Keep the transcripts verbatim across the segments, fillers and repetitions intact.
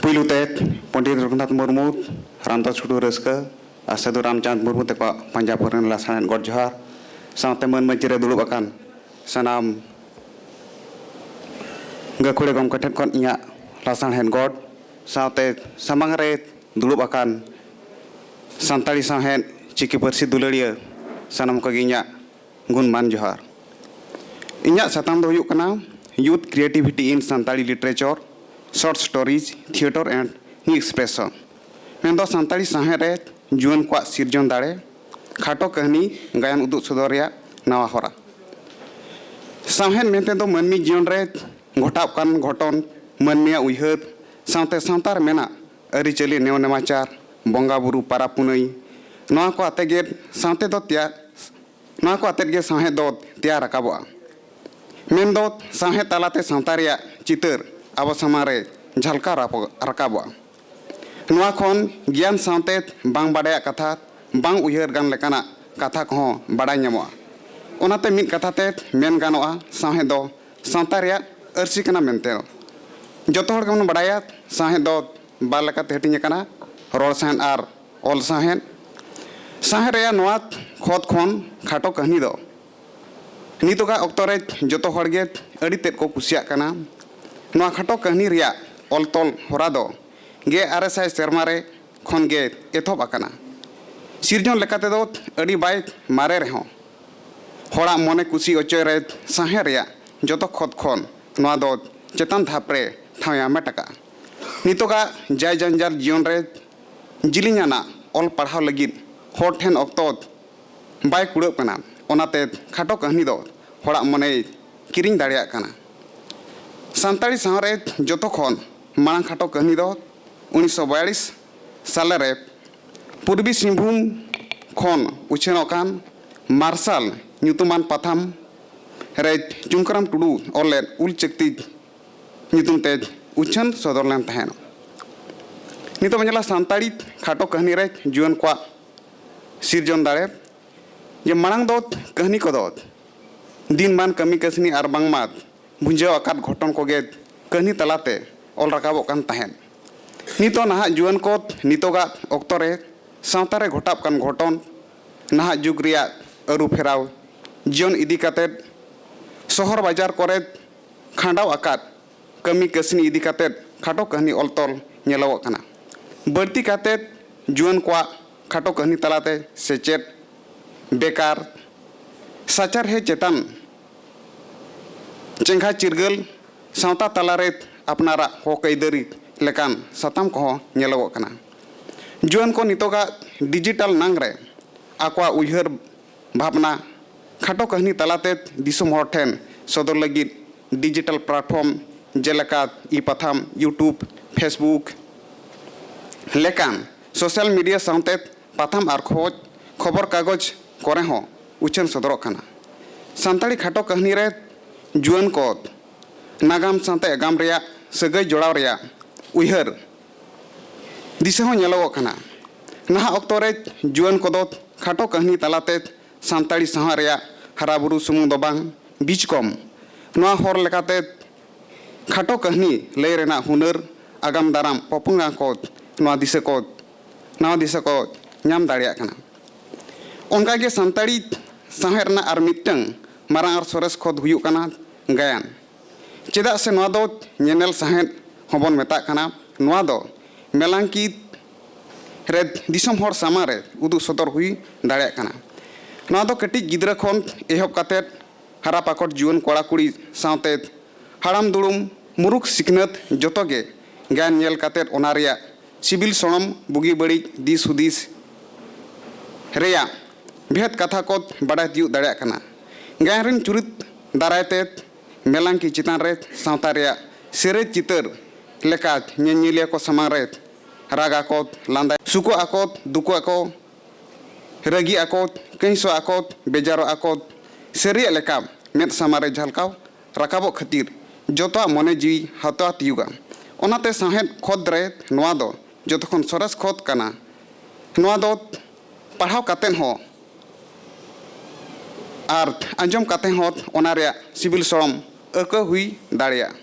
ᱯᱩᱭᱞᱩ ᱛᱮ ᱯᱚᱱᱰᱤᱛ ᱨᱚᱜᱷᱩᱱᱟᱛᱷ ᱢᱩᱨᱢᱩ, ᱨᱟᱢᱫᱟᱥ ᱴᱩᱰᱩ ᱨᱟᱹᱥᱠᱟᱹ ᱟᱨ ᱥᱟᱹᱫᱷᱩ ᱨᱟᱢᱪᱟᱸᱫᱽ ᱢᱩᱨᱢᱩ ᱛᱟᱠᱚᱣᱟᱜ ᱯᱟᱸᱡᱟ ᱯᱩᱨᱟᱹᱱ ᱞᱟᱥᱟᱲᱦᱮᱫ ᱜᱚᱰ ᱡᱚᱦᱟᱨ ᱥᱟᱶᱛᱮ ᱢᱟᱹᱱ ᱢᱟᱹᱪᱤ ᱨᱮ ᱫᱩᱲᱩᱵ ᱟᱠᱟᱱ ᱥᱟᱱᱟᱢ ᱜᱟᱹᱠᱷᱩᱲᱤᱭᱟᱹ ᱜᱚᱢᱠᱮ ᱴᱷᱮᱱ ᱠᱷᱚᱱ ᱤᱧᱟᱹᱜ ᱞᱟᱥᱟᱲᱦᱮᱫ ᱜᱚᱰ ᱥᱟᱶᱛᱮ ᱥᱟᱢᱟᱝ ᱨᱮ ᱫᱩᱲᱩᱵ ᱟᱠᱟᱱ ᱥᱟᱱᱛᱟᱲᱤ ᱥᱟᱶᱦᱮᱫ, ᱪᱤᱠᱤ ᱯᱟᱹᱨᱥᱤ ᱫᱩᱞᱟᱹᱲᱤᱭᱟᱹ ᱥᱟᱱᱟᱢ ᱠᱚᱜᱮ ᱤᱧᱟᱹᱜ ᱜᱩᱱᱢᱟᱱ ᱡᱚᱦᱟᱨ᱾ ᱤᱧᱟᱹᱜ ᱥᱟᱛᱟᱢ ᱫᱚ ᱦᱩᱭᱩᱜ ᱠᱟᱱᱟ Youth Creativity in Santali Literature, Short Stories, Theatre and New Expression, ᱢᱮᱱᱫᱚ ᱥᱟᱱᱛᱟᱲᱤ ᱥᱟᱶᱦᱮᱫ ᱨᱮ ᱡᱩᱣᱟᱹᱱ ᱠᱚᱣᱟᱜ ᱥᱤᱨᱡᱚᱱ ᱫᱟᱲᱮ, ᱠᱷᱟᱴᱚ ᱠᱟᱹᱦᱱᱤ ᱜᱟᱭᱟᱱ ᱩᱫᱩᱜ ᱥᱚᱫᱚᱨ ᱨᱮᱭᱟᱜ ᱱᱟᱣᱟ ᱦᱚᱨᱟ᱾ ᱥᱟᱶᱦᱮᱫ ᱢᱮᱱᱛᱮ ᱫᱚ ᱢᱟᱹᱱᱢᱤ ᱡᱤᱭᱚᱱ ᱨᱮ ᱜᱷᱚᱴᱟᱣ ᱠᱟᱱ ᱜᱷᱚᱴᱚᱱ, ᱢᱟᱹᱱᱢᱤᱭᱟᱜ ᱩᱭᱦᱟᱹᱨ ᱥᱟᱶᱛᱮ ᱥᱟᱶᱛᱟ ᱨᱮ ᱢᱮᱱᱟᱜ ᱟᱹᱨᱤᱪᱟᱹᱞᱤ, ᱱᱮᱣ ᱱᱮᱢᱟᱪᱟᱨ, ᱵᱚᱸᱜᱟ ᱵᱩᱨᱩ, ᱯᱟᱨᱟᱵᱽ ᱯᱩᱱᱟᱹᱭ, ᱱᱚᱣᱟ ᱠᱚ ᱟᱛᱮ ᱜᱮ ᱥᱟᱶᱛᱮ ᱫᱚ ᱛᱮᱭᱟᱨ ᱱᱚᱣᱟ ᱠᱚ ᱟᱛᱮᱫ ᱜᱮ ᱥᱟᱶᱦᱮᱫ ᱫᱚ ᱛᱮᱭᱟᱨ ᱨᱟᱠᱟᱵᱚᱜᱼᱟ᱾ ᱢᱮᱱᱫᱚ ᱥᱟᱶᱦᱮᱫ ᱛᱟᱞᱟᱛᱮ ᱥᱟᱶᱛᱟ ᱨᱮᱭᱟᱜ ᱪᱤᱛᱟᱹᱨ ᱟᱵᱚ ᱥᱟᱢᱟᱝ ᱨᱮ ᱡᱷᱟᱞᱠᱟᱣ ᱨᱟᱯᱚ- ᱨᱟᱠᱟᱵᱚᱜᱼᱟ᱾ ᱱᱚᱣᱟ ᱠᱷᱚᱱ ᱜᱮᱭᱟᱱ ᱥᱟᱶᱛᱮ ᱵᱟᱝ ᱵᱟᱰᱟᱭᱟᱜ ᱠᱟᱛᱷᱟ, ᱵᱟᱝ ᱩᱭᱦᱟᱹᱨ ᱜᱟᱱ ᱞᱮᱠᱟᱱᱟᱜ ᱠᱟᱛᱷᱟ ᱠᱚᱦᱚᱸ ᱵᱟᱰᱟᱭ ᱧᱟᱢᱚᱜᱼᱟ᱾ ᱚᱱᱟᱛᱮ ᱢᱤᱫ ᱠᱟᱛᱷᱟ ᱛᱮ ᱢᱮᱱ ᱜᱟᱱᱚᱜᱼᱟ, ᱥᱟᱶᱦᱮᱫ ᱫᱚ ᱥᱟᱶᱛᱟ ᱨᱮᱭᱟᱜ ᱟᱹᱨᱥᱤ ᱠᱟᱱᱟ ᱢᱮᱱᱛᱮ᱾ ᱡᱚᱛᱚ ᱦᱚᱲ ᱜᱮᱵᱚᱱ ᱵᱟᱰᱟᱭᱟ, ᱥᱟᱶᱦᱮᱫ ᱫᱚ ᱵᱟᱨ ᱞᱮᱠᱟᱛᱮ ᱦᱟᱹᱴᱤᱧ ᱟᱠᱟᱱᱟ, ᱨᱚᱲ ᱥᱟᱶᱦᱮᱫ ᱟᱨ ᱚᱞ ᱥᱟᱶᱦᱮᱫ᱾ ᱥᱟᱶᱦᱮᱫ ᱨᱮᱭᱟᱜ ᱱᱚᱣᱟ ᱠᱷᱚᱛ ᱠᱷᱚᱱ ᱠᱷᱟᱴᱚ ᱠᱟᱹᱦᱱᱤ ᱫᱚ ᱱᱤᱛᱚᱜᱟᱜ ᱚᱠᱛᱚ ᱨᱮ ᱡᱚᱛᱚ ᱦᱚᱲ ᱜᱮ ᱟᱹᱰᱤ ᱛᱮᱫ ᱠᱚ ᱠᱩᱥᱤᱭᱟᱜ ᱠᱟᱱᱟ᱾ ᱱᱚᱣᱟ ᱠᱷᱟᱴᱚ ᱠᱟᱹᱦᱱᱤ ᱨᱮᱭᱟᱜ ᱚᱞ ᱛᱚᱞ ᱦᱚᱨᱟ ᱫᱚ ᱜᱮᱞ ᱟᱨᱮ ᱥᱟᱭ ᱥᱮᱨᱢᱟ ᱨᱮ ᱠᱷᱚᱱ ᱜᱮ ᱮᱛᱚᱦᱚᱵ ᱟᱠᱟᱱᱟ᱾ ᱥᱤᱨᱡᱚᱱ ᱞᱮᱠᱟ ᱛᱮᱫᱚ ᱟᱹᱰᱤ ᱵᱟᱭ ᱢᱟᱨᱮ ᱨᱮᱦᱚᱸ, ᱦᱚᱲᱟᱜ ᱢᱚᱱᱮ ᱠᱩᱥᱤ ᱚᱪᱚᱭ ᱨᱮ ᱥᱟᱶᱦᱮᱫ ᱨᱮᱭᱟᱜ ᱡᱚᱛᱚ ᱠᱷᱚᱛ ᱠᱷᱚᱱ ᱱᱚᱣᱟ ᱫᱚ ᱪᱮᱛᱟᱱ ᱫᱷᱟᱯ ᱨᱮ ᱴᱷᱟᱶ ᱮ ᱦᱟᱢᱮᱴ ᱟᱠᱟᱫᱼᱟ᱾ ᱱᱤᱛᱚᱜᱟᱜ ᱡᱟᱭ ᱡᱟᱧᱡᱟᱞ ᱡᱤᱭᱚᱱ ᱨᱮ ᱡᱤᱞᱤᱧ ᱟᱱᱟᱜ ᱚᱞ ᱯᱟᱲᱦᱟᱣ ᱞᱟᱹᱜᱤᱫ ᱦᱚᱲ ᱴᱷᱮᱱ ᱚᱠᱛᱚ ᱵᱟᱭ ᱠᱩᱲᱟᱹᱜ ᱠᱟᱱᱟ, ᱚᱱᱟᱛᱮ ᱠᱷᱟᱴᱚ ᱠᱟᱹᱦᱱᱤ ᱫᱚ ᱦᱚᱲᱟᱜ ᱢᱚᱱᱮᱭ ᱠᱤᱨᱤᱧ ᱫᱟᱲᱮᱭᱟᱜ ᱠᱟᱱᱟ᱾ ᱥᱟᱱᱛᱟᱲᱤ ᱥᱟᱶᱦᱮᱫ ᱨᱮ ᱡᱚᱛᱚ ᱠᱷᱚᱱ ᱢᱟᱲᱟᱝ ᱠᱷᱟᱴᱚ ᱠᱟᱹᱦᱱᱤ ᱫᱚ ᱩᱱᱤᱥᱥᱚ ᱵᱟᱭᱟᱞᱤᱥ ᱥᱟᱞᱮ ᱨᱮ ᱯᱩᱨᱵᱤ ᱥᱤᱝᱵᱷᱩᱢ ᱠᱷᱚᱱ ᱩᱪᱷᱟᱹᱱᱚᱜ ᱠᱟᱱ ᱢᱟᱨᱥᱟᱞ ᱧᱩᱛᱩᱢᱟᱱ ᱯᱟᱛᱷᱟᱢ ᱨᱮ ᱪᱩᱝᱠᱨᱟᱢ ᱴᱩᱰᱩ ᱚᱞ ᱞᱮᱫ ᱩᱞ ᱪᱟᱹᱠᱛᱤ ᱧᱩᱛᱩᱢ ᱛᱮ ᱩᱪᱷᱟᱹᱱ ᱥᱚᱫᱚᱨ ᱞᱮᱱ ᱛᱟᱦᱮᱸᱫ᱾ ᱱᱤᱛᱚᱜ ᱵᱚᱱ ᱧᱮᱞᱟ ᱥᱟᱱᱛᱟᱲᱤ ᱠᱷᱟᱴᱚ ᱠᱟᱹᱦᱱᱤ ᱨᱮ ᱡᱩᱣᱟᱹᱱ ᱠᱚᱣᱟᱜ ᱥᱤᱨᱡᱚᱱ ᱫᱟᱲᱮ᱾ ᱡᱮ ᱢᱟᱲᱟᱝ ᱫᱚ ᱠᱟᱹᱦᱱᱤ ᱠᱚᱫᱚ ᱫᱤᱱᱢᱟᱱ ᱠᱟᱹᱢᱤ ᱠᱟᱹᱥᱱᱤ ᱟᱨ ᱵᱟᱝᱢᱟ ᱵᱷᱩᱸᱡᱟᱹᱣ ᱟᱠᱟᱫ ᱜᱷᱚᱴᱚᱱ ᱠᱚᱜᱮ ᱠᱟᱹᱦᱱᱤ ᱛᱟᱞᱟᱛᱮ ᱚᱞ ᱨᱟᱠᱟᱵᱚᱜ ᱠᱟᱱ ᱛᱟᱦᱮᱸᱫ᱾ ᱱᱤᱛᱚᱜ ᱱᱟᱦᱟᱜ ᱡᱩᱣᱟᱹᱱ ᱠᱚ ᱱᱤᱛᱚᱜᱟᱜ ᱚᱠᱛᱚ ᱨᱮ ᱥᱟᱶᱛᱟ ᱨᱮ ᱜᱷᱚᱴᱟᱜ ᱠᱟᱱ ᱜᱷᱚᱴᱚᱱ, ᱱᱟᱦᱟᱜ ᱡᱩᱜᱽ ᱨᱮᱭᱟᱜ ᱟᱹᱨᱩ ᱯᱷᱮᱨᱟᱣ, ᱡᱤᱭᱚᱱ ᱤᱫᱤ ᱠᱟᱛᱮᱫ, ᱥᱚᱦᱚᱨ ᱵᱟᱡᱟᱨ ᱠᱚᱨᱮ ᱠᱷᱟᱸᱰᱟᱣ ᱟᱠᱟᱫ ᱠᱟᱹᱢᱤ ᱠᱟᱹᱥᱱᱤ ᱤᱫᱤ ᱠᱟᱛᱮᱫ ᱠᱷᱟᱴᱚ ᱠᱟᱹᱦᱱᱤ ᱚᱞ ᱛᱚᱞ ᱧᱮᱞᱚᱜᱚᱜ ᱠᱟᱱᱟ᱾ ᱵᱟᱹᱲᱛᱤ ᱠᱟᱛᱮᱫ ᱡᱩᱣᱟᱹᱱ ᱠᱚᱣᱟᱜ ᱠᱷᱟᱴᱚ ᱠᱟᱹᱦᱱᱤ ᱛᱟᱞᱟᱛᱮ ᱥᱮᱪᱮᱫ, ᱵᱮᱠᱟᱨ, ᱥᱟᱪᱟᱨᱦᱮ ᱪᱮᱛᱟᱱ ᱪᱮᱸᱜᱷᱟ ᱪᱤᱨᱜᱟᱹᱞ, ᱥᱟᱶᱛᱟ ᱛᱟᱞᱟᱨᱮ ᱟᱯᱱᱟᱨᱟᱜ ᱦᱚᱠ ᱟᱹᱭᱫᱟᱹᱨᱤ ᱞᱮᱠᱟᱱ ᱥᱟᱛᱟᱢ ᱠᱚᱦᱚᱸ ᱧᱮᱞᱚᱜᱚᱜ ᱠᱟᱱᱟ᱾ ᱡᱩᱣᱟᱹᱱ ᱠᱚ ᱱᱤᱛᱚᱜᱟᱜ ᱰᱤᱡᱤᱴᱟᱞ ᱱᱟᱝ ᱨᱮ ᱟᱠᱚᱣᱟᱜ ᱩᱭᱦᱟᱹᱨ ᱵᱷᱟᱵᱽᱱᱟ ᱠᱷᱟᱴᱚ ᱠᱟᱹᱦᱱᱤ ᱛᱟᱞᱟᱛᱮ ᱫᱤᱥᱚᱢ ᱦᱚᱲ ᱴᱷᱮᱱ ᱥᱚᱫᱚᱨ ᱞᱟᱹᱜᱤᱫ ᱰᱤᱡᱤᱴᱟᱞ ᱯᱞᱟᱴᱯᱷᱚᱨᱢ ᱡᱮᱞᱮᱠᱟ ᱤ-ᱯᱟᱛᱷᱟᱢ, YouTube, Facebook ᱞᱮᱠᱟᱱ ᱥᱳᱥᱟᱞ ᱢᱤᱰᱤᱭᱟ ᱥᱟᱶᱛᱮ ᱯᱟᱛᱷᱟᱢ ᱟᱨ ᱠᱷᱚᱡᱽ ᱠᱷᱚᱵᱚᱨ ᱠᱟᱜᱚᱡᱽ ᱠᱚᱨᱮ ᱦᱚᱸ ᱩᱪᱷᱟᱹᱱ ᱥᱚᱫᱚᱨᱚᱜ ᱠᱟᱱᱟ᱾ ᱥᱟᱱᱛᱟᱲᱤ ᱠᱷᱟᱴᱚ ᱠᱟᱹᱦᱱᱤ ᱨᱮ ᱡᱩᱣᱟᱹᱱ ᱠᱚ ᱱᱟᱜᱟᱢ ᱥᱟᱶᱛᱮ ᱟᱜᱟᱢ ᱨᱮᱭᱟᱜ ᱥᱟᱹᱜᱟᱹᱭ ᱡᱚᱲᱟᱣ ᱨᱮᱭᱟᱜ ᱩᱭᱦᱟᱹᱨ ᱫᱤᱥᱟᱹ ᱦᱚᱸ ᱧᱮᱞᱚᱜᱚᱜ ᱠᱟᱱᱟ᱾ ᱱᱟᱦᱟᱜ ᱚᱠᱛᱚ ᱨᱮ ᱡᱩᱣᱟᱹᱱ ᱠᱚᱫᱚ ᱠᱷᱟᱴᱚ ᱠᱟᱹᱦᱱᱤ ᱛᱟᱞᱟᱛᱮ ᱥᱟᱱᱛᱟᱲᱤ ᱥᱟᱶᱦᱮᱫ ᱨᱮᱭᱟᱜ ᱦᱟᱨᱟᱵᱩᱨᱩ ᱥᱩᱢᱩᱝ ᱫᱚ ᱵᱟᱝ, ᱵᱤᱪᱠᱚᱢ ᱱᱚᱣᱟ ᱦᱚᱨ ᱞᱮᱠᱟᱛᱮ ᱠᱷᱟᱴᱚ ᱠᱟᱹᱦᱱᱤ ᱞᱟᱹᱭ ᱨᱮᱱᱟᱜ ᱦᱩᱱᱟᱹᱨ ᱟᱜᱟᱢ ᱫᱟᱨᱟᱢ ᱯᱚᱯᱚᱝᱲᱟ ᱠᱚ ᱱᱚᱣᱟ ᱫᱤᱥᱟᱹ ᱠᱚ, ᱱᱟᱣᱟ ᱫᱤᱥᱟᱹ ᱠᱚ ᱧᱟᱢ ᱫᱟᱲᱮᱭᱟᱜ ᱠᱟᱱᱟ᱾ ᱚᱱᱠᱟᱜᱮ ᱥᱟᱱᱛᱟᱲᱤ ᱥᱟᱶᱦᱮᱫ ᱨᱮᱱᱟᱜ ᱟᱨ ᱢᱤᱫᱴᱟᱝ ᱢᱟᱨᱟᱝ ᱟᱨ ᱥᱚᱨᱮᱥ ᱠᱷᱚᱫ ᱦᱩᱭᱩᱜ ᱠᱟᱱᱟ ᱜᱟᱭᱟᱱ᱾ ᱪᱮᱫᱟᱜ ᱥᱮ ᱱᱚᱣᱟ ᱫᱚ ᱧᱮᱱᱮᱞ ᱥᱟᱶᱦᱮᱫ ᱦᱚᱸᱵᱚᱱ ᱢᱮᱛᱟᱜ ᱠᱟᱱᱟ᱾ ᱱᱚᱣᱟ ᱫᱚ ᱢᱮᱞᱟᱝᱠᱤ ᱨᱮ ᱫᱤᱥᱚᱢ ᱦᱚᱲ ᱥᱟᱢᱟᱝ ᱨᱮ ᱩᱫᱩᱜ ᱥᱚᱫᱚᱨ ᱦᱩᱭ ᱫᱟᱲᱮᱭᱟᱜ ᱠᱟᱱᱟ᱾ ᱱᱚᱣᱟ ᱫᱚ ᱠᱟᱹᱴᱤᱡ ᱜᱤᱫᱽᱨᱟᱹ ᱠᱷᱚᱱ ᱮᱦᱚᱵ ᱠᱟᱛᱮᱫ ᱦᱟᱨᱟ ᱯᱟᱠᱚᱴ ᱡᱩᱣᱟᱹᱱ ᱠᱚᱲᱟ ᱠᱩᱲᱤ ᱥᱟᱶᱛᱮ ᱦᱟᱲᱟᱢ ᱫᱩᱲᱩᱢ, ᱢᱩᱨᱩᱠᱷ ᱥᱤᱠᱷᱱᱟᱹᱛ ᱡᱚᱛᱚ ᱜᱮ ᱜᱟᱭᱟᱱ ᱧᱮᱞ ᱠᱟᱛᱮᱫ ᱚᱱᱟ ᱨᱮᱭᱟᱜ ᱥᱤᱵᱤᱞ ᱥᱚᱲᱚᱢ, ᱵᱩᱜᱤ ᱵᱟᱹᱲᱤᱡ, ᱫᱤᱥ ᱦᱩᱫᱤᱥ ᱨᱮᱭᱟᱜ ᱵᱷᱮᱫ ᱠᱟᱛᱷᱟ ᱠᱚ ᱵᱟᱰᱟᱭ ᱛᱤᱭᱳᱜ ᱫᱟᱲᱮᱭᱟᱜ ᱠᱟᱱᱟ᱾ ᱜᱟᱭᱟᱱ ᱨᱮᱱ ᱪᱩᱨᱤᱛ ᱫᱟᱨᱟᱭ ᱛᱮ ᱢᱮᱞᱟᱝᱠᱤ ᱪᱮᱛᱟᱱ ᱨᱮ ᱥᱟᱶᱛᱟ ᱨᱮᱭᱟᱜ ᱥᱮᱨᱮᱧ ᱪᱤᱛᱟᱹᱨ ᱞᱮᱠᱟ ᱧᱮᱧᱮᱞᱤᱭᱟᱹ ᱠᱚ ᱥᱟᱢᱟᱝ ᱨᱮ ᱨᱟᱜ ᱟᱠᱚ, ᱞᱟᱸᱫᱟ, ᱥᱩᱠᱚᱜ ᱟᱠᱚ, ᱫᱩᱠᱚᱜ ᱟᱠᱚ, ᱨᱟᱹᱜᱤ ᱟᱠᱚ, ᱠᱟᱹᱦᱤᱥᱚᱜ ᱟᱠᱚ, ᱵᱮᱡᱟᱨᱚᱜ ᱟᱠᱚ, ᱥᱟᱹᱨᱤᱭᱟᱜ ᱞᱮᱠᱟ ᱢᱮᱫ ᱥᱟᱢᱟᱝ ᱨᱮ ᱡᱷᱟᱞᱠᱟᱣ ᱨᱟᱠᱟᱵᱚᱜ ᱠᱷᱟᱹᱛᱤᱨ ᱡᱚᱛᱚᱣᱟᱜ ᱢᱚᱱᱮ ᱡᱤᱣᱤ ᱦᱟᱛᱟᱣ ᱛᱤᱭᱩᱜᱟ᱾ ᱚᱱᱟᱛᱮ ᱥᱟᱶᱦᱮᱫ ᱠᱷᱚᱸᱫᱽ ᱨᱮ ᱱᱚᱣᱟ ᱫᱚ ᱡᱚᱛᱚ ᱠᱷᱚᱱ ᱥᱚᱨᱮᱥ ᱠᱷᱚᱸᱫᱽ ᱠᱟᱱᱟ᱾ ᱱᱚᱣᱟ ᱫᱚ ᱯᱟᱲᱦᱟᱣ ᱠᱟᱛᱮᱫ ᱦᱚᱸ ᱟᱨ ᱟᱸᱡᱚᱢ ᱠᱟᱛᱮᱫ ᱦᱚᱸ ᱚᱱᱟ ᱨᱮᱭᱟᱜ ᱥᱤᱵᱤᱞ ᱥᱚᱲᱚᱢ ᱟᱹᱭᱠᱟᱹᱣ ᱦᱩᱭ ᱫᱟᱲᱮᱭᱟᱜᱼᱟ᱾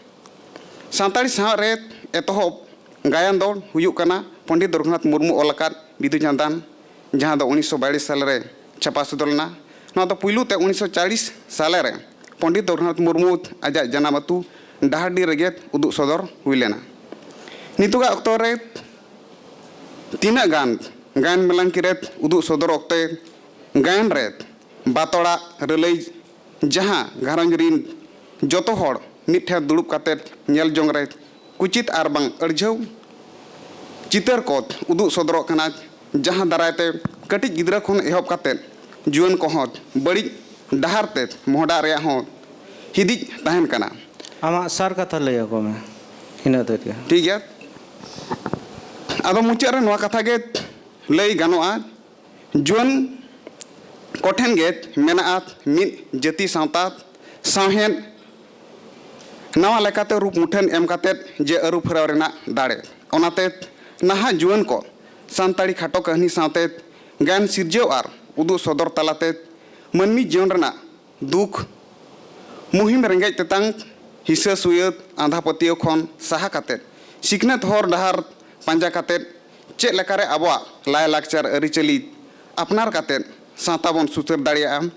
ᱥᱟᱱᱛᱟᱲᱤ ᱥᱟᱶᱦᱮᱫ ᱨᱮ ᱮᱛᱚᱦᱚᱵ ᱜᱟᱭᱟᱱ ᱫᱚ ᱦᱩᱭᱩᱜ ᱠᱟᱱᱟ ᱯᱚᱱᱰᱤᱛ ᱨᱚᱜᱷᱩᱱᱟᱛᱷ ᱢᱩᱨᱢᱩ ᱚᱞ ᱟᱠᱟᱫ ᱵᱤᱫᱩ ᱪᱟᱸᱫᱟᱱ, ᱡᱟᱦᱟᱸ ᱫᱚ ᱩᱱᱤᱥᱥᱚ ᱵᱟᱭᱤᱥ ᱥᱟᱞ ᱨᱮ ᱪᱷᱟᱯᱟ ᱥᱚᱫᱚᱨ ᱞᱮᱱᱟ᱾ ᱱᱚᱣᱟ ᱫᱚ ᱯᱩᱭᱞᱩ ᱛᱮ ᱩᱱᱤᱥᱥᱚ ᱪᱟᱞᱤᱥ ᱥᱟᱞ ᱨᱮ ᱯᱚᱱᱰᱤᱛ ᱨᱚᱜᱷᱩᱱᱟᱛᱷ ᱢᱩᱨᱢᱩ ᱟᱡᱟᱜ ᱡᱟᱱᱟᱢ ᱟᱹᱛᱩ ᱰᱟᱦᱟᱨᱰᱤ ᱨᱮᱜᱮ ᱩᱫᱩᱜ ᱥᱚᱫᱚᱨ ᱦᱩᱭ ᱞᱮᱱᱟ᱾ ᱱᱤᱛᱚᱜᱟᱜ ᱚᱠᱛᱚ ᱨᱮ ᱛᱤᱱᱟᱹᱜ ᱜᱟᱱ ᱜᱟᱭᱟᱱ ᱢᱮᱞᱟᱝᱠᱤ ᱨᱮ ᱩᱫᱩᱜ ᱥᱚᱫᱚᱨ ᱚᱠᱛᱮ ᱜᱟᱭᱟᱱ ᱨᱮ ᱵᱟᱛᱚᱲᱟᱜ ᱨᱟᱹᱞᱟᱹᱭ, ᱡᱟᱦᱟᱸ ᱜᱷᱟᱨᱚᱸᱡᱽ ᱨᱤᱱ ᱡᱚᱛᱚ ᱦᱚᱲ ᱢᱤᱫ ᱴᱷᱮᱱ ᱫᱩᱲᱩᱵ ᱠᱟᱛᱮ ᱧᱮᱞ ᱡᱚᱝ ᱨᱮ ᱠᱩᱪᱤᱛ ᱟᱨ ᱵᱟᱝ ᱟᱹᱲᱡᱷᱟᱹᱣ ᱪᱤᱛᱟᱹᱨ ᱠᱚ ᱩᱫᱩᱜ ᱥᱚᱫᱚᱨᱚᱜ ᱠᱟᱱᱟ, ᱡᱟᱦᱟᱸ ᱫᱟᱨᱟᱭ ᱛᱮ ᱠᱟᱹᱴᱤᱡ ᱜᱤᱫᱽᱨᱟᱹ ᱠᱷᱚᱱ ᱮᱦᱚᱵ ᱠᱟᱛᱮ ᱡᱩᱣᱟᱹᱱ ᱠᱚᱦᱚᱸ ᱵᱟᱹᱲᱤᱡ ᱰᱟᱦᱟᱨ ᱛᱮ ᱢᱚᱦᱰᱟᱜ ᱨᱮᱭᱟᱜ ᱦᱚᱸ ᱦᱤᱫᱤᱡ ᱛᱟᱦᱮᱱ ᱠᱟᱱᱟ᱾ ᱟᱢᱟᱜ ᱥᱟᱨ ᱠᱟᱛᱷᱟ ᱞᱟᱹᱭ ᱟᱠᱚ ᱢᱮ, ᱤᱱᱟᱹ ᱛᱮᱫ ᱜᱮ᱾ ᱴᱷᱤᱠ ᱜᱮᱭᱟ᱾ ᱟᱫᱚ ᱢᱩᱪᱟᱹᱫ ᱨᱮ ᱱᱚᱣᱟ ᱠᱟᱛᱷᱟ ᱜᱮ ᱞᱟᱹᱭ ᱜᱟᱱᱚᱜᱼᱟ, ᱡᱩᱣᱟᱹᱱ ᱠᱚᱴᱷᱮᱱ ᱜᱮ ᱢᱮᱱᱟᱜᱼᱟ ᱢᱤᱫ ᱡᱟᱹᱛᱤ ᱥᱟᱶᱛᱟ ᱥᱟᱶᱦᱮᱫ ᱱᱟᱣᱟ ᱞᱮᱠᱟᱛᱮ ᱨᱩᱯ ᱢᱩᱴᱷᱟᱹᱱ ᱮᱢ ᱠᱟᱛᱮ ᱡᱮ ᱟᱹᱨᱩ ᱯᱷᱮᱨᱟᱣ ᱨᱮᱱᱟᱜ ᱫᱟᱲᱮ᱾ ᱚᱱᱟᱛᱮ ᱱᱟᱦᱟᱜ ᱡᱩᱣᱟᱹᱱ ᱠᱚ ᱥᱟᱱᱛᱟᱲᱤ ᱠᱷᱟᱴᱚ ᱠᱟᱹᱦᱱᱤ ᱥᱟᱶᱛᱮ ᱜᱟᱭᱟᱱ ᱥᱤᱨᱡᱟᱹᱣ ᱟᱨ ᱩᱫᱩᱜ ᱥᱚᱫᱚᱨ ᱛᱟᱞᱟᱛᱮ ᱢᱟᱹᱱᱢᱤ ᱡᱤᱭᱚᱱ ᱨᱮᱱᱟᱜ ᱫᱩᱠ ᱢᱩᱦᱤᱢ ᱨᱮᱸᱜᱮᱡ ᱛᱮᱛᱟᱝ, ᱦᱤᱥᱟᱹ ᱥᱩᱭᱟᱹ, ᱟᱸᱫᱷᱟ ᱯᱟᱹᱛᱭᱟᱹᱣ ᱠᱷᱚᱱ ᱥᱟᱦᱟ ᱠᱟᱛᱮ ᱥᱤᱠᱷᱱᱟᱹᱛ ᱦᱚᱨ ᱰᱟᱦᱟᱨ ᱯᱟᱸᱡᱟ ᱠᱟᱛᱮ ᱪᱮᱫ ᱞᱮᱠᱟᱨᱮ ᱟᱵᱚᱣᱟᱜ ᱞᱟᱭᱼᱞᱟᱠᱪᱟᱨ ᱟᱹᱨᱤᱪᱟᱹᱞᱤ ᱟᱯᱱᱟᱨ ᱠᱟᱛᱮ ᱥᱟᱶᱛᱟ ᱵᱚᱱ ᱥᱩᱥᱟᱹᱨ ᱫᱟᱲᱮᱭᱟᱜᱼᱟ,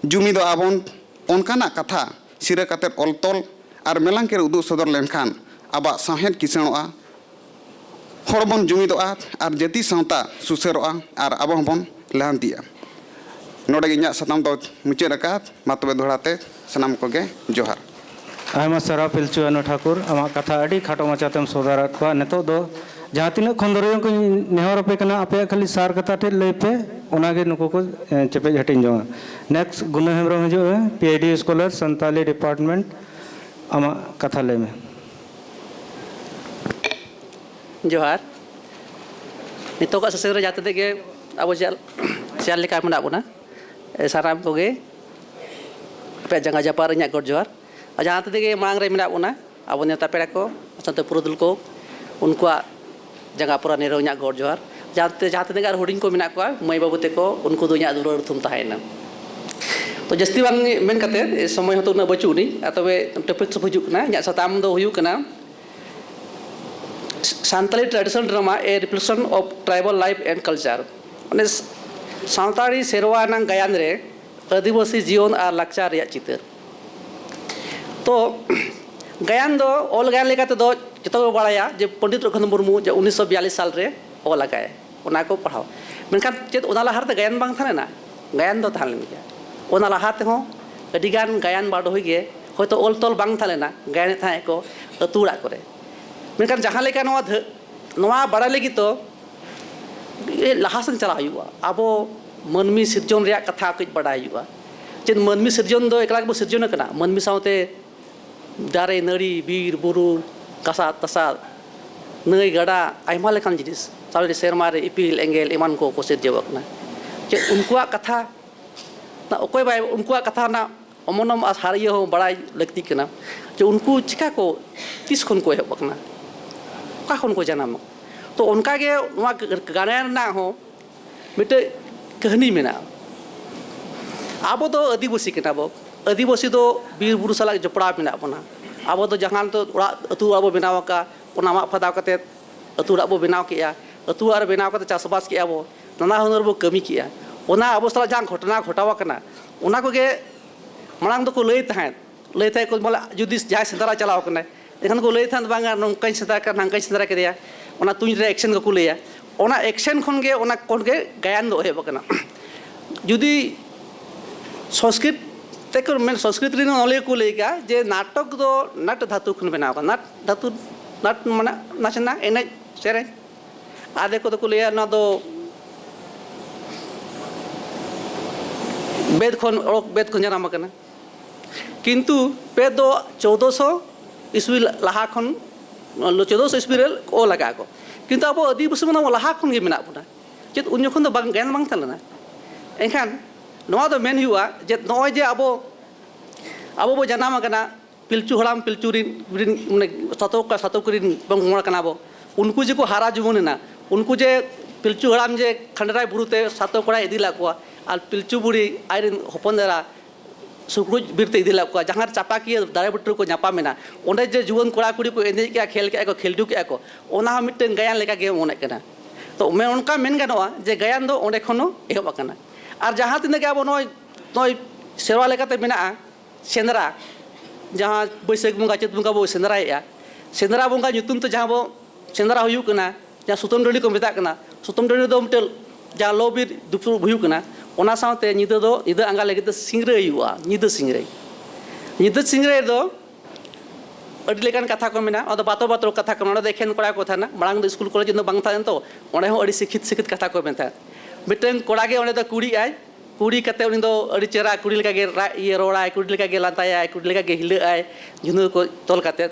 ᱡᱩᱢᱤᱫᱚᱜᱼᱟ ᱵᱚᱱ, ᱚᱱᱠᱟᱱᱟᱜ ᱠᱟᱛᱷᱟ ᱥᱤᱨᱟᱹ ᱠᱟᱛᱮ ᱚᱞ ᱛᱚᱞ ᱟᱨ ᱢᱮᱞᱟᱝᱠᱤ ᱨᱮ ᱩᱫᱩᱜ ᱥᱚᱫᱚᱨ ᱞᱮᱱᱠᱷᱟᱱ ᱟᱵᱚᱣᱟᱜ ᱥᱟᱶᱦᱮᱫ ᱠᱤᱥᱟᱹᱬᱚᱜᱼᱟ, ᱦᱚᱲ ᱵᱚᱱ ᱡᱩᱢᱤᱫᱚᱜᱼᱟ ᱟᱨ ᱡᱟᱹᱛᱤ ᱥᱟᱶᱛᱟ ᱥᱩᱥᱟᱹᱨᱚᱜᱼᱟ ᱟᱨ ᱟᱵᱚ ᱦᱚᱸᱵᱚᱱ ᱞᱟᱦᱟᱱᱛᱤᱜᱼᱟ᱾ ᱱᱚᱰᱮ ᱜᱮ ᱤᱧᱟᱹᱜ ᱥᱟᱛᱟᱢ ᱫᱚ ᱢᱩᱪᱟᱹᱫ ᱟᱠᱟᱫ᱾ ᱢᱟ ᱛᱚᱵᱮ ᱫᱚᱦᱲᱟ ᱛᱮ ᱥᱟᱱᱟᱢ ᱠᱚᱜᱮ ᱡᱚᱦᱟᱨ᱾ ᱟᱭᱢᱟ ᱥᱟᱨᱦᱟᱣ ᱯᱤᱞᱪᱩ ᱟᱱᱩ ᱴᱷᱟᱠᱩᱨ, ᱟᱢᱟᱜ ᱠᱟᱛᱷᱟ ᱟᱹᱰᱤ ᱠᱷᱟᱴᱚ ᱢᱟᱪᱷᱟᱛᱮᱢ ᱥᱚᱫᱚᱨᱟᱫ ᱠᱚᱣᱟ᱾ ᱱᱤᱛᱚᱜ ᱫᱚ ᱡᱟᱦᱟᱸ ᱛᱤᱱᱟᱹᱜ ᱠᱷᱚᱸᱫᱽᱨᱚᱸᱫᱽ ᱠᱚᱧ ᱱᱮᱦᱚᱨ ᱟᱯᱮ ᱠᱟᱱᱟ, ᱟᱯᱮᱭᱟᱜ ᱠᱷᱟᱹᱞᱤ ᱥᱟᱨ ᱠᱟᱛᱷᱟ ᱴᱷᱮᱱ ᱞᱟᱹᱭ ᱯᱮ, ᱚᱱᱟᱜᱮ ᱱᱩᱠᱩ ᱠᱚ, ᱮ, ᱪᱮᱯᱮᱡ ᱦᱟᱹᱴᱤᱧ ᱡᱚᱝᱟ᱾ ᱱᱮᱠᱥᱴ ᱜᱩᱱᱟᱹ ᱦᱮᱢᱵᱨᱚᱢ ᱦᱤᱡᱩᱜ ᱢᱮ, P H D scholar, Santali department, ᱟᱢᱟᱜ ᱠᱟᱛᱷᱟ ᱞᱟᱹᱭ ᱢᱮ᱾ ᱡᱚᱦᱟᱨ᱾ ᱱᱤᱛᱚᱜᱟᱜ ᱥᱮᱥᱮᱱ ᱨᱮ ᱡᱟᱦᱟᱸ ᱛᱤᱱᱟᱹᱜ ᱜᱮ ᱟᱵᱚ ᱪᱮᱭᱟᱨ, ᱪᱮᱭᱟᱨ ᱞᱮᱠᱟ ᱢᱮᱱᱟᱜ ᱵᱚᱱᱟ, ᱮ, ᱥᱟᱱᱟᱢ ᱠᱚᱜᱮ ᱟᱯᱮᱭᱟᱜ ᱡᱟᱸᱜᱟ ᱡᱟᱯᱟᱜ ᱨᱮ ᱤᱧᱟᱹᱜ ᱜᱚᱰ ᱡᱚᱦᱟᱨ᱾ ᱟᱨ ᱡᱟᱦᱟᱸ ᱛᱤᱱᱟᱹᱜ ᱜᱮ ᱢᱟᱲᱟᱝ ᱨᱮ ᱢᱮᱱᱟᱜ ᱵᱚᱱᱟ, ᱟᱵᱚ ᱱᱮᱣᱛᱟ ᱯᱮᱲᱟ ᱠᱚ, ᱥᱟᱶᱛᱮ ᱯᱩᱨᱩᱫᱷᱩᱞ ᱠᱚ, ᱩᱱᱠᱩᱣᱟᱜ ᱡᱟᱸᱜᱟ ᱯᱚᱨᱟᱱᱤ ᱨᱮ ᱤᱧᱟᱹᱜ ᱜᱚᱰ ᱡᱚᱦᱟᱨ᱾ ᱡᱟᱦᱟᱸ ᱛᱮ, ᱡᱟᱦᱟᱸ ᱛᱤᱱᱟᱹᱜ ᱜᱮ ᱟᱨ ᱦᱩᱰᱤᱧ ᱠᱚ ᱢᱮᱱᱟᱜ ᱠᱚᱣᱟ, ᱢᱟᱹᱭ ᱵᱟᱹᱵᱩ ᱛᱟᱠᱚ, ᱩᱱᱠᱩ ᱫᱚ ᱤᱧᱟᱹᱜ ᱫᱩᱞᱟᱹᱲ ᱛᱷᱩᱢ ᱛᱟᱦᱮᱸᱭᱮᱱᱟ᱾ ᱛᱚ, ᱡᱟᱹᱥᱛᱤ ᱵᱟᱝ ᱢᱮᱱ ᱠᱟᱛᱮ, ᱥᱚᱢᱚᱭ ᱦᱚᱸᱛᱚ ᱩᱱᱟᱹᱜ ᱵᱟᱹᱪᱩᱜ ᱟᱹᱱᱤᱡ, ᱟᱨ ᱛᱚᱵᱮ ᱴᱚᱯᱤᱠ ᱥᱮᱫ ᱦᱤᱡᱩᱜ ᱠᱟᱱᱟ᱾ ᱤᱧᱟᱹᱜ ᱥᱟᱛᱟᱢ ᱫᱚ ᱦᱩᱭᱩᱜ ᱠᱟᱱᱟ Santali traditional drama, a reflection of tribal life and culture. ᱢᱟᱱᱮ ᱥᱟᱱᱛᱟᱲᱤ ᱥᱮᱨᱣᱟ ᱟᱱᱟᱜ ᱜᱟᱭᱟᱱ ᱨᱮ ᱟᱹᱫᱤᱵᱟᱹᱥᱤ ᱡᱤᱭᱚᱱ ᱟᱨ ᱞᱟᱠᱪᱟᱨ ᱨᱮᱭᱟᱜ ᱪᱤᱛᱟᱹᱨ᱾ ᱛᱚ ᱜᱟᱭᱟᱱ ᱫᱚ, ᱚᱞ ᱜᱟᱭᱟᱱ ᱞᱮᱠᱟ ᱛᱮᱫᱚ ᱡᱚᱛᱚ ᱠᱚ ᱵᱟᱲᱟᱭᱟ ᱡᱮ ᱯᱚᱱᱰᱤᱛ ᱨᱚᱜᱷᱩᱱᱟᱛᱷ ᱢᱩᱨᱢᱩ ᱡᱮ ᱩᱱᱤᱥᱥᱚ ᱵᱤᱭᱟᱞᱤᱥ ᱥᱟᱞ ᱨᱮ ᱚᱞ ᱟᱠᱟᱫ, ᱚᱱᱟ ᱠᱚ ᱯᱟᱲᱦᱟᱣ᱾ ᱢᱮᱱᱠᱷᱟᱱ ᱪᱮᱫ ᱚᱱᱟ ᱞᱟᱦᱟ ᱨᱮᱫᱚ ᱜᱟᱭᱟᱱ ᱵᱟᱝ ᱛᱟᱦᱮᱸ ᱞᱮᱱᱟ? ᱜᱟᱭᱟᱱ ᱫᱚ ᱛᱟᱦᱮᱸ ᱞᱮᱱ ᱜᱮᱭᱟ᱾ ᱚᱱᱟ ᱞᱟᱦᱟ ᱛᱮᱦᱚᱸ ᱟᱹᱰᱤᱜᱟᱱ ᱜᱟᱭᱟᱱ ᱵᱟᱰᱚᱦᱤ ᱜᱮ ᱦᱚᱭᱛᱳ ᱚᱞ ᱛᱚᱞ ᱵᱟᱝ ᱛᱟᱦᱮᱸ ᱞᱮᱱᱟ, ᱜᱟᱭᱟᱱᱮᱫ ᱛᱟᱦᱮᱸᱫ ᱠᱚ ᱟᱹᱛᱩ ᱚᱲᱟᱜ ᱠᱚᱨᱮ᱾ ᱢᱮᱱᱠᱷᱟᱱ ᱡᱟᱦᱟᱸ ᱞᱮᱠᱟ ᱱᱚᱣᱟ ᱫᱷᱟᱹ-, ᱱᱚᱣᱟ ᱵᱟᱲᱟᱭ ᱞᱟᱹᱜᱤᱫ ᱫᱚ ᱞᱟᱦᱟ ᱥᱮᱱ ᱪᱟᱞᱟᱜ ᱦᱩᱭᱩᱜᱼᱟ᱾ ᱟᱵᱚ ᱢᱟᱹᱱᱢᱤ ᱥᱤᱨᱡᱚᱱ ᱨᱮᱭᱟᱜ ᱠᱟᱛᱷᱟ ᱠᱟᱹᱡ ᱵᱟᱰᱟᱭ ᱦᱩᱭᱩᱜᱼᱟ᱾ ᱪᱮᱫ ᱢᱟᱹᱱᱢᱤ ᱥᱤᱨᱡᱚᱱ ᱫᱚ ᱮᱠᱞᱟ ᱜᱮᱵᱚ ᱥᱤᱨᱡᱚᱱ ᱟᱠᱟᱱᱟ? ᱢᱟᱹᱱᱢᱤ ᱥᱟᱶᱛᱮ ᱫᱟᱨᱮ, ᱱᱟᱹᱲᱤ, ᱵᱤᱨ, ᱵᱩᱨᱩ, ᱠᱟᱥᱟ, ᱛᱟᱥᱟ, ᱱᱟᱹᱭ, ᱜᱟᱰᱟ, ᱟᱭᱢᱟ ᱞᱮᱠᱟᱱ ᱡᱤᱱᱤᱥ, ᱥᱟᱶᱛᱮ ᱥᱮᱨᱢᱟ ᱨᱮ ᱤᱯᱤᱞ, ᱮᱸᱜᱮᱞ ᱮᱢᱟᱱ ᱠᱚ ᱠᱚ ᱥᱤᱨᱡᱟᱹᱣ ᱟᱠᱟᱱᱟ᱾ ᱪᱮᱫ ᱩᱱᱠᱩᱣᱟᱜ ᱠᱟᱛᱷᱟ, ᱚᱠᱚᱭ ᱵᱟᱭ, ᱩᱱᱠᱩᱣᱟᱜ ᱠᱟᱛᱷᱟ ᱨᱮᱱᱟᱜ ᱚᱢᱚᱱᱚᱢ ᱟᱨ ᱥᱟᱹᱨᱤᱭᱟᱹ ᱦᱚᱸ ᱵᱟᱲᱟᱭ ᱞᱟᱹᱠᱛᱤ ᱠᱟᱱᱟ, ᱡᱮ ᱩᱱᱠᱩ ᱪᱤᱠᱟ ᱠᱚ, ᱛᱤᱥ ᱠᱷᱚᱱ ᱠᱚ ᱮᱦᱚᱵ ᱟᱠᱟᱱᱟ, ᱚᱠᱟ ᱠᱷᱚᱱ ᱠᱚ ᱡᱟᱱᱟᱢᱚᱜ᱾ ᱛᱚ ᱚᱱᱠᱟ ᱜᱮ ᱱᱚᱣᱟ ᱜᱟᱭᱟᱱ ᱨᱮᱱᱟᱜ ᱦᱚᱸ ᱢᱤᱫᱴᱮᱡ ᱠᱟᱹᱦᱱᱤ ᱢᱮᱱᱟᱜᱼᱟ᱾ ᱟᱵᱚ ᱫᱚ ᱟᱹᱫᱤᱵᱟᱹᱥᱤ ᱠᱟᱱᱟ ᱵᱚ᱾ ᱟᱹᱫᱤᱵᱟᱹᱥᱤ ᱫᱚ ᱵᱤᱨ ᱵᱩᱨᱩ ᱥᱟᱞᱟᱜ ᱡᱚᱯᱲᱟᱣ ᱢᱮᱱᱟᱜ ᱵᱚᱱᱟ᱾ ᱟᱵᱚ ᱫᱚ ᱡᱟᱦᱟᱸ ᱱᱤᱛᱚᱜ ᱚᱲᱟᱜ, ᱟᱹᱛᱩ ᱚᱲᱟᱜ ᱵᱚ ᱵᱮᱱᱟᱣ ᱟᱠᱟᱫ, ᱚᱱᱟ ᱢᱟᱜ ᱯᱷᱟᱫᱟᱣ ᱠᱟᱛᱮᱫ ᱟᱹᱛᱩ ᱚᱲᱟᱜ ᱵᱚ ᱵᱮᱱᱟᱣ ᱠᱮᱜᱼᱟ᱾ ᱟᱹᱛᱩ ᱚᱲᱟᱜ ᱨᱮ ᱵᱮᱱᱟᱣ ᱠᱟᱛᱮᱫ ᱪᱟᱥᱵᱟᱥ ᱠᱮᱜᱼᱟ ᱵᱚ, ᱱᱟᱱᱟ ᱦᱩᱱᱟᱹᱨ ᱵᱚ ᱠᱟᱹᱢᱤ ᱠᱮᱜᱼᱟ᱾ ᱚᱱᱟ ᱟᱵᱚ ᱥᱟᱞᱟᱜ ᱡᱟᱦᱟᱸ ᱜᱷᱚᱴᱚᱱᱟ ᱜᱷᱚᱴᱟᱣ ᱟᱠᱟᱱᱟ, ᱚᱱᱟ ᱠᱚᱜᱮ ᱢᱟᱲᱟᱝ ᱫᱚᱠᱚ ᱞᱟᱹᱭ ᱛᱟᱦᱮᱸᱫ᱾ ᱞᱟᱹᱭ ᱛᱟᱦᱮᱸᱫ ᱠᱚ, ᱵᱚᱞᱮ, ᱡᱩᱫᱤ ᱡᱟᱦᱟᱸᱭ ᱥᱮᱸᱫᱽᱨᱟ ᱪᱟᱞᱟᱣ ᱟᱠᱟᱱᱟᱭ, ᱮᱱᱠᱷᱟᱱ ᱠᱚ ᱞᱟᱹᱭ ᱛᱟᱦᱮᱸᱫ, "ᱵᱟᱝᱟ, ᱱᱚᱝᱠᱟᱧ ᱥᱮᱸᱫᱽᱨᱟ ᱠᱮᱫᱟ, ᱱᱚᱝᱠᱟᱧ ᱥᱮᱸᱫᱽᱨᱟ ᱠᱮᱫᱮᱭᱟ", ᱚᱱᱟ ᱛᱩᱧ ᱨᱮ ᱮᱠᱥᱮᱱ ᱠᱚᱠᱚ ᱞᱟᱹᱭᱟ᱾ ᱚᱱᱟ ᱮᱠᱥᱮᱱ ᱠᱷᱚᱱ ᱜᱮ, ᱚᱱᱟ ᱠᱷᱚᱱ ᱜᱮ ᱜᱟᱭᱟᱱ ᱫᱚ ᱮᱦᱚᱵ ᱟᱠᱟᱱᱟ᱾ ᱡᱩᱫᱤ ᱥᱚᱝᱥᱠᱨᱤᱛ ᱛᱮᱠᱚ ᱢᱮᱱ, ᱥᱚᱝᱥᱠᱨᱤᱛ ᱨᱮᱱ ᱚᱱᱚᱞᱤᱭᱟᱹ ᱠᱚ ᱞᱟᱹᱭ ᱠᱟᱜᱼᱟ ᱡᱮ ᱱᱟᱴᱚᱠ ᱫᱚ ᱱᱟᱴ ᱫᱷᱟᱹᱛᱩ ᱠᱷᱚᱱ ᱵᱮᱱᱟᱣ ᱟᱠᱟᱱᱟ᱾ ᱱᱟᱴ ᱫᱷᱟᱹᱛᱩ, ᱱᱟᱴ ᱢᱟᱱᱮ ᱱᱟᱪᱱᱟ, ᱮᱱᱮᱡ ᱥᱮᱨᱮᱧ᱾ ᱟᱫᱷᱮ ᱠᱚᱫᱚ ᱠᱚ ᱞᱟᱹᱭᱟ ᱱᱚᱣᱟ ᱫᱚ ᱵᱮᱫ ᱠᱷᱚᱱ, ᱚᱲᱚᱠ ᱵᱮᱫ ᱠᱷᱚᱱ ᱡᱟᱱᱟᱢ ᱟᱠᱟᱱᱟ᱾ ᱠᱤᱱᱛᱩ ᱵᱮᱫ ᱫᱚ ᱪᱳᱫᱽᱫᱳᱥᱚ ᱤᱥᱣᱤ ᱞᱟᱦᱟ ᱠᱷᱚᱱ, ᱪᱳᱫᱽᱫᱳᱥᱚ ᱤᱥᱣᱤ ᱨᱮ ᱚᱞ ᱟᱠᱟᱫ ᱠᱚ᱾ ᱠᱤᱱᱛᱩ ᱟᱵᱚ ᱟᱹᱫᱤᱵᱟᱹᱥᱤ ᱢᱟ ᱞᱟᱦᱟ ᱠᱷᱚᱱ ᱜᱮ ᱢᱮᱱᱟᱜ ᱵᱚᱱᱟ᱾ ᱪᱮᱫ ᱩᱱ ᱡᱚᱠᱷᱚᱱ ᱫᱚ ᱵᱟᱝ, ᱜᱟᱭᱟᱱ ᱵᱟᱝ ᱛᱟᱦᱮᱸ ᱞᱮᱱᱟ? ᱮᱱᱠᱷᱟᱱ ᱱᱚᱣᱟ ᱫᱚ ᱢᱮᱱ ᱦᱩᱭᱩᱜᱼᱟ ᱡᱮ ᱱᱚᱜᱼᱚᱭ ᱡᱮ ᱟᱵᱚ, ᱟᱵᱚ ᱵᱚ ᱡᱟᱱᱟᱢ ᱟᱠᱟᱱᱟ, ᱯᱤᱞᱪᱩ ᱦᱟᱲᱟᱢ ᱯᱤᱞᱪᱩ ᱨᱤᱱ, ᱨᱤᱱ, ᱢᱟᱱᱮ, ᱥᱟᱛᱚ ᱠᱚ-, ᱥᱟᱛᱚ ᱠᱚᱨᱤᱱ ᱵᱚᱱ ᱵᱚᱸᱜᱟ ᱠᱟᱱᱟ ᱵᱚ᱾ ᱩᱱᱠᱩ ᱡᱮᱠᱚ ᱦᱟᱨᱟ ᱡᱩᱣᱟᱹᱱ ᱮᱱᱟ, ᱩᱱᱠᱩ ᱡᱮ ᱯᱤᱞᱪᱩ ᱦᱟᱲᱟᱢ ᱡᱮ ᱠᱷᱟᱸᱰᱮᱨᱟᱭ ᱵᱩᱨᱩ ᱛᱮ ᱥᱟᱛᱚ ᱠᱚᱲᱟᱭ ᱤᱫᱤ ᱞᱮᱫ ᱠᱚᱣᱟ, ᱟᱨ ᱯᱤᱞᱪᱩ ᱵᱩᱲᱦᱤ ᱟᱡ ᱨᱮᱱ ᱦᱚᱯᱚᱱ ᱮᱨᱟ ᱥᱩᱠᱲᱩᱡ ᱵᱤᱨ ᱛᱮ ᱤᱫᱤ ᱞᱮᱫ ᱠᱚᱣᱟ, ᱡᱟᱦᱟᱸ ᱨᱮ ᱪᱟᱯᱟᱠᱤᱭᱟᱹ ᱫᱟᱨᱮ ᱵᱩᱴᱟᱹ ᱨᱮᱠᱚ ᱧᱟᱯᱟᱢ ᱮᱱᱟ, ᱚᱸᱰᱮ ᱡᱮ ᱡᱩᱣᱟᱹᱱ ᱠᱚᱲᱟ ᱠᱩᱲᱤ ᱠᱚ ᱮᱱᱮᱡ ᱠᱮᱜᱼᱟ, ᱠᱷᱮᱞ ᱠᱮᱜᱼᱟ ᱠᱚ, ᱠᱷᱮᱞᱰᱩ ᱠᱮᱜᱼᱟ ᱠᱚ, ᱚᱱᱟ ᱦᱚᱸ ᱢᱤᱫᱴᱟᱝ ᱜᱟᱭᱟᱱ ᱞᱮᱠᱟ ᱜᱮ ᱢᱚᱱᱮᱜ ᱠᱟᱱᱟ᱾ ᱛᱚ ᱢᱮ-, ᱚᱱᱠᱟ ᱢᱮᱱ ᱜᱟᱱᱚᱜᱼᱟ ᱡᱮ ᱜᱟᱭᱟᱱ ᱫᱚ ᱚᱸᱰᱮ ᱠᱷᱚᱱ ᱦᱚᱸ ᱮᱦᱚᱵ ᱟᱠᱟᱱᱟ᱾ ᱟᱨ ᱡᱟᱦᱟᱸ ᱛᱤᱱᱟᱹᱜ ᱜᱮ ᱟᱵᱚ ᱱᱚᱜᱼᱚᱭ, ᱱᱚᱜᱼᱚᱭ ᱥᱮᱨᱣᱟ ᱞᱮᱠᱟᱛᱮ ᱢᱮᱱᱟᱜᱼᱟ, ᱥᱮᱸᱫᱽᱨᱟ, ᱡᱟᱦᱟᱸ ᱵᱟᱹᱭᱥᱟᱹᱠᱷ ᱵᱚᱸᱜᱟ, ᱪᱟᱹᱛ ᱵᱚᱸᱜᱟ ᱵᱚ ᱥᱮᱸᱫᱽᱨᱟᱭᱮᱫᱼᱟ, ᱥᱮᱸᱫᱽᱨᱟ ᱵᱚᱸᱜᱟ ᱧᱩᱛᱩᱢ ᱛᱮ ᱡᱟᱦᱟᱸ ᱵᱚ ᱥᱮᱸᱫᱽᱨᱟ ᱦᱩᱭᱩᱜ ᱠᱟᱱᱟ, ᱡᱟᱦᱟᱸ ᱥᱩᱛᱟᱹᱢ ᱴᱟᱺᱰᱤ ᱠᱚ ᱢᱮᱛᱟᱜ ᱠᱟᱱᱟ, ᱥᱩᱛᱟᱹᱢ ᱴᱟᱺᱰᱤ ᱫᱚ ᱢᱤᱫᱴᱮᱱ ᱡᱟᱦᱟᱸ ᱞᱚ ᱵᱤᱨ ᱫᱩᱯᱲᱩᱵ ᱦᱩᱭᱩᱜ ᱠᱟᱱᱟ, ᱚᱱᱟ ᱥᱟᱶᱛᱮ ᱧᱤᱫᱟᱹ ᱫᱚ, ᱧᱤᱫᱟᱹ ᱟᱸᱜᱟ ᱞᱟᱹᱜᱤᱫ ᱛᱮ ᱥᱤᱝᱨᱟᱹᱭ ᱦᱩᱭᱩᱜᱼᱟ, ᱧᱤᱫᱟᱹ ᱥᱤᱝᱨᱟᱹᱭ᱾ ᱧᱤᱫᱟᱹ ᱥᱤᱝᱨᱟᱹᱭ ᱫᱚ ᱟᱹᱰᱤ ᱞᱮᱠᱟᱱ ᱠᱟᱛᱷᱟ ᱠᱚ ᱢᱮᱱᱟᱜᱼᱟ᱾ ᱚᱱᱟ ᱫᱚ ᱵᱟᱛᱚᱨ ᱵᱟᱛᱚᱨ ᱠᱟᱛᱷᱟ ᱠᱚ ᱢᱮᱱᱟᱜᱼᱟ᱾ ᱚᱸᱰᱮ ᱫᱚ ᱮᱠᱷᱮᱱ ᱠᱚᱲᱟ ᱠᱚ ᱛᱟᱦᱮᱱᱟ᱾ ᱢᱟᱲᱟᱝ ᱫᱚ ᱥᱠᱩᱞ ᱠᱚᱞᱮᱡᱽ ᱫᱚ ᱵᱟᱝ ᱛᱟᱦᱮᱸ ᱞᱮᱱ ᱛᱚ, ᱚᱸᱰᱮ ᱦᱚᱸ ᱟᱹᱰᱤ ᱥᱤᱠᱷᱤᱛ ᱥᱤᱠᱷᱤᱛ ᱠᱟᱛᱷᱟ ᱠᱚ ᱢᱮᱱ ᱛᱟᱦᱮᱸᱫ᱾ ᱢᱤᱫᱴᱟᱝ ᱠᱚᱲᱟ ᱜᱮ ᱚᱸᱰᱮ ᱫᱚ ᱠᱩᱲᱤᱜ ᱟᱭ, ᱠᱩᱲᱤ ᱠᱟᱛᱮ ᱩᱱᱤ ᱫᱚ ᱟᱹᱰᱤ ᱪᱮᱦᱨᱟ ᱠᱩᱲᱤ ᱞᱮᱠᱟ ᱜᱮ ᱨᱟ-, ᱤᱭᱟᱹ, ᱨᱚᱲᱟᱭ, ᱠᱩᱲᱤ ᱞᱮᱠᱟ ᱜᱮ ᱞᱟᱸᱫᱟᱭᱟᱭ, ᱠᱩᱲᱤ ᱞᱮᱠᱟ ᱜᱮ ᱦᱤᱞᱟᱹᱜ ᱟᱭ, ᱡᱷᱩᱱᱟᱹ ᱠᱚ ᱛᱚᱞ ᱠᱟᱛᱮ᱾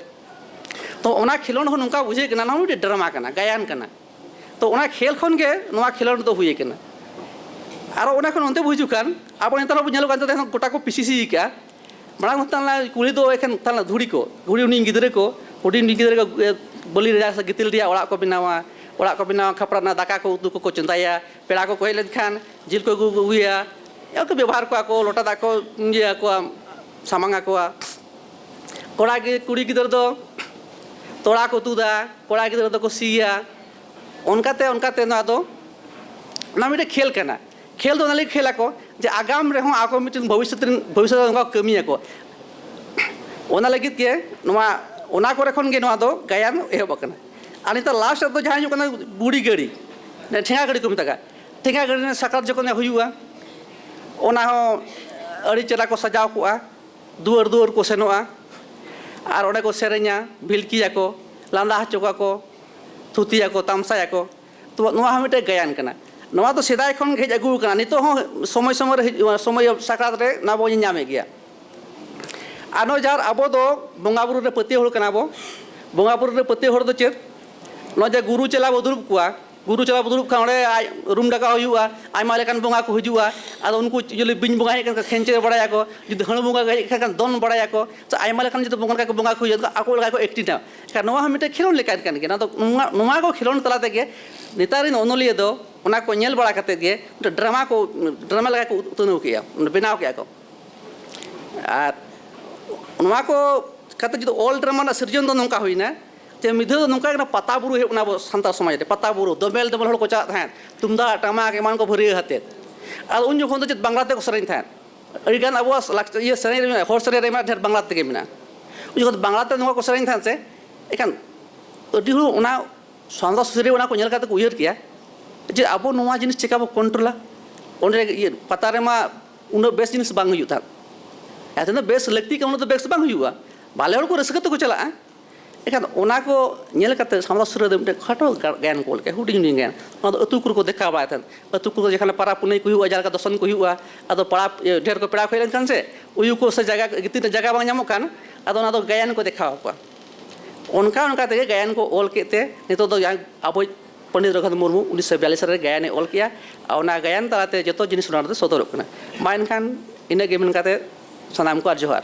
ᱛᱚ ᱚᱱᱟ ᱠᱷᱮᱞᱳᱰ ᱦᱚᱸ ᱱᱚᱝᱠᱟ ᱵᱩᱡᱷᱟᱹᱜ ᱠᱟᱱᱟ, ᱱᱚᱣᱟ ᱢᱤᱫᱴᱮᱱ ᱰᱨᱟᱢᱟ ᱠᱟᱱᱟ, ᱜᱟᱭᱟᱱ ᱠᱟᱱᱟ᱾ ᱛᱚ ᱚᱱᱟ ᱠᱷᱮᱞ ᱠᱷᱚᱱ ᱜᱮ ᱱᱚᱣᱟ ᱠᱷᱮᱞᱳᱰ ᱫᱚ ᱦᱩᱭ ᱠᱟᱱᱟ᱾ ᱟᱨᱚ ᱚᱱᱟ ᱠᱷᱚᱱ ᱚᱱᱛᱮ ᱵᱚ ᱦᱤᱡᱩᱜ ᱠᱷᱟᱱ, ᱟᱵᱚ ᱱᱮᱛᱟᱨ ᱦᱚᱸ ᱵᱚ ᱧᱮᱞᱚᱜ ᱠᱟᱱ ᱛᱟᱦᱮᱸ, ᱜᱚᱴᱟ ᱠᱚ ᱯᱤᱥᱤᱥᱤ ᱠᱟᱜᱼᱟ᱾ ᱢᱟᱲᱟᱝ ᱫᱚ ᱛᱟᱦᱮᱸ ᱞᱮᱱᱟ ᱠᱩᱞᱦᱤ ᱫᱚ ᱮᱠᱷᱮᱱ ᱛᱟᱦᱮᱸ ᱞᱮᱱᱟ ᱫᱷᱩᱲᱤ ᱠᱚ, ᱫᱷᱩᱲᱤ ᱦᱩᱰᱤᱧ ᱜᱤᱫᱽᱨᱟᱹ ᱠᱚ, ᱦᱩᱰᱤᱧ ᱦᱩᱰᱤᱧ ᱜᱤᱫᱽᱨᱟᱹ ᱠᱚ, ᱮ, ᱵᱟᱹᱞᱤ ᱨᱮᱭᱟᱜ ᱥᱮ ᱜᱤᱛᱤᱞ ᱨᱮᱭᱟᱜ ᱚᱲᱟᱜ ᱠᱚ ᱵᱮᱱᱟᱣᱟ, ᱚᱲᱟᱜ ᱠᱚ ᱵᱮᱱᱟᱣᱟ, ᱠᱷᱟᱯᱨᱟ ᱨᱮᱱᱟᱜ ᱫᱟᱠᱟ ᱠᱚ ᱩᱛᱩ ᱠᱚᱠᱚ ᱪᱚᱸᱫᱟᱭᱟ, ᱯᱮᱲᱟ ᱠᱚᱠᱚ ᱦᱮᱡ ᱞᱮᱱᱠᱷᱟᱱ ᱡᱤᱞ ᱠᱚ ᱟᱹᱜᱩ, ᱟᱹᱜᱩᱭᱟ, ᱤᱭᱟᱹ ᱠᱚ ᱵᱮᱵᱚᱦᱟᱨ ᱠᱚᱣᱟ ᱠᱚ, ᱞᱚᱴᱟ ᱫᱟᱜ ᱠᱚ ᱤᱭᱟᱹ ᱟᱠᱚᱣᱟ, ᱥᱟᱢᱟᱝ ᱟᱠᱚᱣᱟ᱾ ᱠᱚᱲᱟ ᱜᱤ-, ᱠᱩᱲᱤ ᱜᱤᱫᱟᱹᱨ ᱫᱚ ᱛᱚᱲᱟ ᱠᱚ ᱛᱩᱫᱟ, ᱠᱚᱲᱟ ᱜᱤᱫᱽᱨᱟᱹ ᱫᱚᱠᱚ ᱥᱤᱭᱟ᱾ ᱚᱱᱠᱟᱛᱮ, ᱚᱱᱠᱟᱛᱮ ᱱᱚᱣᱟ ᱫᱚ, ᱚᱱᱟ ᱢᱤᱫᱴᱮᱱ ᱠᱷᱮᱞ ᱠᱟᱱᱟ᱾ ᱠᱷᱮᱞ ᱫᱚ ᱚᱱᱟ ᱞᱟᱹᱜᱤᱫ ᱠᱷᱮᱞ ᱟᱠᱚ ᱡᱮ ᱟᱜᱟᱢ ᱨᱮᱦᱚᱸ ᱟᱠᱚ ᱢᱤᱫᱴᱮᱱ ᱵᱷᱚᱵᱤᱥᱥᱚᱛ ᱨᱮᱱ, ᱵᱷᱚᱵᱤᱥᱥᱚᱛ ᱨᱮ ᱚᱱᱠᱟ ᱠᱚ ᱠᱟᱹᱢᱤᱭᱟᱠᱚ᱾ ᱚᱱᱟ ᱞᱟᱹᱜᱤᱫ ᱜᱮ ᱱᱚᱣᱟ, ᱚᱱᱟ ᱠᱚᱨᱮ ᱠᱷᱚᱱ ᱜᱮ ᱱᱚᱣᱟ ᱫᱚ ᱜᱟᱭᱟᱱ ᱮᱦᱚᱵ ᱟᱠᱟᱱᱟ᱾ ᱟᱨ ᱱᱮᱛᱟᱨ ᱞᱟᱥᱴ ᱨᱮᱫᱚ ᱡᱟᱦᱟᱸ ᱦᱩᱭᱩᱜ ᱠᱟᱱᱟ ᱵᱩᱲᱤ ᱜᱟᱹᱲᱤ, ᱴᱷᱮᱸᱜᱟ ᱜᱟᱹᱲᱤ ᱠᱚ ᱢᱮᱛᱟᱜᱼᱟ᱾ ᱴᱷᱮᱸᱜᱟ ᱜᱟᱹᱲᱤ ᱨᱮᱱᱟᱜ ᱥᱟᱠᱨᱟᱛ ᱡᱚᱠᱷᱚᱱ ᱦᱩᱭᱩᱜᱼᱟ, ᱚᱱᱟ ᱦᱚᱸ ᱟᱹᱰᱤ ᱪᱮᱦᱨᱟ ᱠᱚ ᱥᱟᱡᱟᱣ ᱠᱚᱜᱼᱟ᱾ ᱫᱩᱣᱟᱹᱨ ᱫᱩᱣᱟᱹᱨ ᱠᱚ ᱥᱮᱱᱚᱜᱼᱟ ᱟᱨ ᱚᱸᱰᱮ ᱠᱚ ᱥᱮᱨᱮᱧᱟ, ᱵᱷᱤᱞᱠᱤᱭᱟᱠᱚ, ᱞᱟᱸᱫᱟ ᱦᱚᱪᱚ ᱠᱚᱣᱟ ᱠᱚ, ᱛᱷᱩᱛᱤᱭᱟᱠᱚ, ᱛᱟᱢᱥᱟᱭᱟᱠᱚ᱾ ᱛᱚ ᱱᱚᱣᱟ ᱦᱚᱸ ᱢᱤᱫᱴᱮᱱ ᱜᱟᱭᱟᱱ ᱠᱟᱱᱟ᱾ ᱱᱚᱣᱟ ᱫᱚ ᱥᱮᱫᱟᱭ ᱠᱷᱚᱱ ᱜᱮ ᱦᱮᱡ ᱟᱹᱜᱩ ᱟᱠᱟᱱᱟ, ᱱᱤᱛᱚᱜ ᱦᱚᱸ ᱥᱚᱢᱚᱭ ᱥᱚᱢᱚᱭ ᱨᱮ ᱦᱤᱡᱩᱜᱼᱟ, ᱥᱚᱢᱚᱭ ᱥᱟᱠᱨᱟᱛ ᱨᱮ ᱱᱚᱣᱟ ᱵᱚᱱ ᱧᱮᱧᱟᱢᱮᱫ ᱜᱮᱭᱟ᱾ ᱟᱨ ᱱᱚᱜᱼᱚᱭ ᱡᱟᱦᱟᱸ ᱟᱵᱚ ᱫᱚ ᱵᱚᱸᱜᱟ ᱵᱩᱨᱩ ᱨᱮ ᱯᱟᱹᱛᱭᱟᱹᱣ ᱦᱚᱲ ᱠᱟᱱᱟ ᱵᱚ, ᱵᱚᱸᱜᱟ ᱵᱩᱨᱩ ᱨᱮ ᱯᱟᱹᱛᱭᱟᱹᱣ ᱦᱚᱲ ᱫᱚ ᱪᱮᱫ? ᱱᱚᱜᱼᱚᱭ ᱡᱮ ᱜᱩᱨᱩ ᱪᱮᱞᱟ ᱵᱚ ᱫᱩᱲᱩᱵ ᱠᱚᱣᱟ, ᱜᱩᱨᱩ ᱪᱮᱞᱟ ᱵᱚ ᱫᱩᱲᱩᱵ ᱠᱷᱟᱱ ᱚᱸᱰᱮ ᱟᱡ ᱨᱩᱢ ᱰᱟᱠᱟᱣ ᱦᱩᱭᱩᱜᱼᱟ, ᱟᱭᱢᱟ ᱞᱮᱠᱟᱱ ᱵᱚᱸᱜᱟ ᱠᱚ ᱦᱤᱡᱩᱜᱼᱟ᱾ ᱟᱫᱚ ᱩᱱᱠᱩ ᱡᱩᱫᱤ ᱵᱤᱧ ᱵᱚᱸᱜᱟ ᱦᱮᱡ ᱠᱷᱟᱱ ᱠᱷᱮᱧᱪᱮᱨ ᱵᱟᱲᱟᱭᱟᱠᱚ, ᱡᱩᱫᱤ ᱦᱟᱹᱬᱩ ᱵᱚᱸᱜᱟ ᱦᱮᱡ ᱠᱷᱟᱱ ᱫᱚᱱ ᱵᱟᱲᱟᱭᱟᱠᱚ, ᱥᱮ ᱟᱭᱢᱟ ᱞᱮᱠᱟᱱ ᱡᱩᱫᱤ ᱵᱚᱸᱜᱟ ᱞᱮᱠᱟ ᱠᱚ ᱵᱚᱸᱜᱟ ᱠᱚ ᱦᱩᱭᱩᱜᱼᱟ, ᱟᱠᱚ ᱞᱮᱠᱟ ᱠᱚ ᱮᱠᱴᱤᱝᱟ᱾ ᱮᱱᱠᱷᱟᱱ ᱱᱚᱣᱟ ᱦᱚᱸ ᱢᱤᱫᱴᱮᱱ ᱠᱷᱮᱞᱳᱰ ᱞᱮᱠᱟᱱ ᱠᱟᱱ ᱜᱮᱭᱟ᱾ ᱱᱚᱣᱟ ᱫᱚ, ᱱᱚᱣᱟ, ᱱᱚᱣᱟ ᱠᱚ ᱠᱷᱮᱞᱳᱰ ᱛᱟᱞᱟ ᱛᱮᱜᱮ ᱱᱮᱛᱟᱨ ᱨᱮᱱ ᱚᱱᱚᱞᱤᱭᱟᱹ ᱫᱚ ᱚᱱᱟ ᱠᱚ ᱧᱮᱞ ᱵᱟᱲᱟ ᱠᱟᱛᱮ ᱜᱮ ᱢᱤᱫᱴᱮᱱ ᱰᱨᱟᱢᱟ ᱠᱚ, ᱰᱨᱟᱢᱟ ᱞᱮᱠᱟ ᱠᱚ ᱩᱛᱱᱟᱹᱣ ᱠᱮᱜᱼᱟ, ᱵᱮᱱᱟᱣ ᱠᱮᱜᱼᱟ ᱠᱚ᱾ ᱟᱨ ᱱᱚᱣᱟ ᱠᱚ ᱠᱟᱛᱮ ᱡᱩᱫᱤ ᱚᱞ ᱰᱨᱟᱢᱟ ᱨᱮᱱᱟᱜ ᱥᱤᱨᱡᱚᱱ ᱫᱚ ᱱᱚᱝᱠᱟ ᱦᱩᱭᱱᱟ ᱡᱮ ᱢᱤᱫ ᱫᱷᱟᱣ ᱫᱚ ᱱᱚᱝᱠᱟ ᱜᱮ ᱯᱟᱛᱟ ᱵᱩᱨᱩ ᱦᱩᱭᱩᱜ ᱠᱟᱱᱟ ᱟᱵᱚ ᱥᱟᱱᱛᱟᱲ ᱥᱚᱢᱟᱡᱽ ᱨᱮ᱾ ᱯᱟᱛᱟ ᱵᱩᱨᱩ ᱫᱚᱢᱮᱞ ᱫᱚᱢᱮᱞ ᱦᱚᱲ ᱠᱚ ᱪᱟᱞᱟᱜ ᱛᱟᱦᱮᱸᱫ, ᱛᱩᱢᱫᱟᱜ ᱴᱟᱢᱟᱠ ᱮᱢᱟᱱ ᱠᱚ ᱵᱷᱟᱹᱨᱭᱟᱹ ᱟᱛᱮᱫ᱾ ᱟᱨ ᱩᱱ ᱡᱚᱠᱷᱚᱱ ᱫᱚ ᱪᱮᱫ ᱵᱟᱝᱞᱟ ᱛᱮᱠᱚ ᱥᱮᱨᱮᱧ ᱛᱟᱦᱮᱸᱫ? ᱟᱹᱰᱤᱜᱟᱱ ᱟᱵᱚᱣᱟᱜ ᱞᱟᱠᱪᱟᱨ, ᱤᱭᱟᱹ, ᱥᱮᱨᱮᱧ ᱨᱮ ᱢᱮᱱᱟᱜᱼᱟ, ᱦᱚᱲ ᱥᱮᱨᱮᱧ ᱨᱮ ᱢᱮᱱᱟᱜᱼᱟ, ᱰᱷᱮᱨ ᱵᱟᱝᱞᱟ ᱛᱮᱜᱮ ᱢᱮᱱᱟᱜᱼᱟ᱾ ᱩᱱ ᱡᱚᱠᱷᱚᱱ ᱵᱟᱝᱞᱟ ᱛᱮ ᱱᱚᱣᱟ ᱠᱚ ᱥᱮᱨᱮᱧ ᱛᱟᱦᱮᱸᱫ ᱥᱮ, ᱮᱱᱠᱷᱟᱱ ᱟᱹᱰᱤ ᱦᱚᱲ ᱚᱱᱟ ᱥᱟᱶᱛᱟ ᱥᱩᱥᱟᱹᱨᱤᱭᱟᱹ ᱚᱱᱟ ᱠᱚ ᱧᱮᱞ ᱠᱟᱛᱮ ᱠᱚ ᱩᱭᱦᱟᱹᱨ ᱠᱮᱭᱟ ᱡᱮ ᱟᱵᱚ ᱱᱚᱣᱟ ᱡᱤᱱᱤᱥ ᱪᱮᱠᱟ ᱵᱚ ᱠᱚᱱᱴᱨᱳᱞᱟ᱾ ᱚᱸᱰᱮ ᱤᱭᱟᱹ ᱯᱟᱛᱟ ᱨᱮᱢᱟ ᱩᱱᱟᱹᱜ ᱵᱮᱥ ᱡᱤᱱᱤᱥ ᱵᱟᱝ ᱦᱩᱭᱩᱜ ᱛᱟᱦᱮᱸᱫ᱾ ᱡᱟᱦᱟᱸ ᱛᱤᱱᱟᱹᱜ ᱵᱮᱥ ᱞᱟᱹᱠᱛᱤ ᱠᱟᱱᱟ, ᱩᱱᱟᱹᱜ ᱫᱚ ᱵᱮᱥ ᱫᱚ ᱵᱟᱝ ᱦᱩᱭᱩᱜᱼᱟ᱾ ᱵᱟᱞᱮ ᱦᱚᱲ ᱠᱚ ᱨᱟᱹᱥᱠᱟᱹ ᱛᱮᱠᱚ ᱪᱟᱞᱟᱜᱼᱟ᱾ ᱮᱱᱠᱷᱟᱱ ᱚᱱᱟ ᱠᱚ ᱧᱮᱞ ᱠᱟᱛᱮ ᱥᱟᱶᱛᱟ ᱥᱩᱥᱟᱹᱨᱤᱭᱟᱹ ᱫᱚ ᱢᱤᱫᱴᱮᱱ ᱠᱷᱟᱴᱚ ᱜᱟ-, ᱜᱟᱭᱟᱱ ᱠᱚ ᱚᱞ ᱠᱮᱫᱼᱟ, ᱦᱩᱰᱤᱧ ᱦᱩᱰᱤᱧ ᱜᱟᱭᱟᱱ᱾ ᱚᱱᱟ ᱫᱚ ᱟᱹᱛᱩ ᱠᱚᱨᱮ ᱠᱚ ᱫᱮᱠᱷᱟᱣ ᱵᱟᱲᱟᱭ ᱛᱟᱦᱮᱸᱫ᱾ ᱟᱹᱛᱩ ᱠᱚᱨᱮ ᱡᱚᱠᱷᱚᱱ ᱯᱟᱨᱟᱵᱽ ᱯᱩᱱᱟᱹᱭ ᱠᱚ ᱦᱩᱭᱩᱜᱼᱟ, ᱡᱟᱦᱟᱸ ᱞᱮᱠᱟ ᱫᱚᱥᱚᱱ ᱠᱚ ᱦᱩᱭᱩᱜᱼᱟ, ᱟᱫᱚ ᱯᱟᱲᱟ, ᱤᱭᱟᱹ, ᱰᱷᱮᱨ ᱠᱚ ᱯᱮᱲᱟ ᱠᱚ ᱦᱮᱡ ᱞᱮᱱᱠᱷᱟᱱ ᱥᱮ, ᱩᱭᱩ ᱠᱚ ᱥᱮ ᱡᱟᱭᱜᱟ, ᱜᱤᱛᱤᱡ ᱨᱮᱱᱟᱜ ᱡᱟᱭᱜᱟ ᱵᱟᱝ ᱧᱟᱢᱚᱜ ᱠᱷᱟᱱ, ᱟᱫᱚ ᱚᱱᱟ ᱫᱚ ᱜᱟᱭᱟᱱ ᱠᱚ ᱫᱮᱠᱷᱟᱣ ᱟᱠᱚᱣᱟ᱾ ᱚᱱᱠᱟ ᱚᱱᱠᱟ ᱛᱮᱜᱮ ᱜᱟᱭᱟᱱ ᱠᱚ ᱚᱞ ᱠᱮᱫ ᱛᱮ ᱱᱤᱛᱚᱜ ᱫᱚ ᱡᱟᱦᱟᱸᱭ ᱟᱵᱚᱭᱤᱡ ᱯᱚᱱᱰᱤᱛ ᱨᱚᱜᱷᱩᱱᱟᱛᱷ ᱢᱩᱨᱢᱩ ᱩᱱᱤᱥᱥᱚ ᱵᱤᱭᱟᱞᱞᱤᱥ ᱨᱮ ᱜᱟᱭᱟᱱᱮ ᱚᱞ ᱠᱮᱜᱼᱟ᱾ ᱟᱨ ᱚᱱᱟ ᱜᱟᱭᱟᱱ ᱛᱟᱞᱟᱛᱮ ᱡᱚᱛᱚ ᱡᱤᱱᱤᱥ ᱚᱱᱟ ᱨᱮᱫᱚ ᱥᱚᱫᱚᱨᱚᱜ ᱠᱟᱱᱟ᱾ ᱢᱟ ᱮᱱᱠᱷᱟᱱ ᱤᱱᱟᱹᱜ ᱜᱮ ᱢᱮᱱ ᱠᱟᱛᱮ ᱥᱟᱱᱟᱢ ᱠᱚ ᱟᱨ ᱡᱚᱦᱟᱨ᱾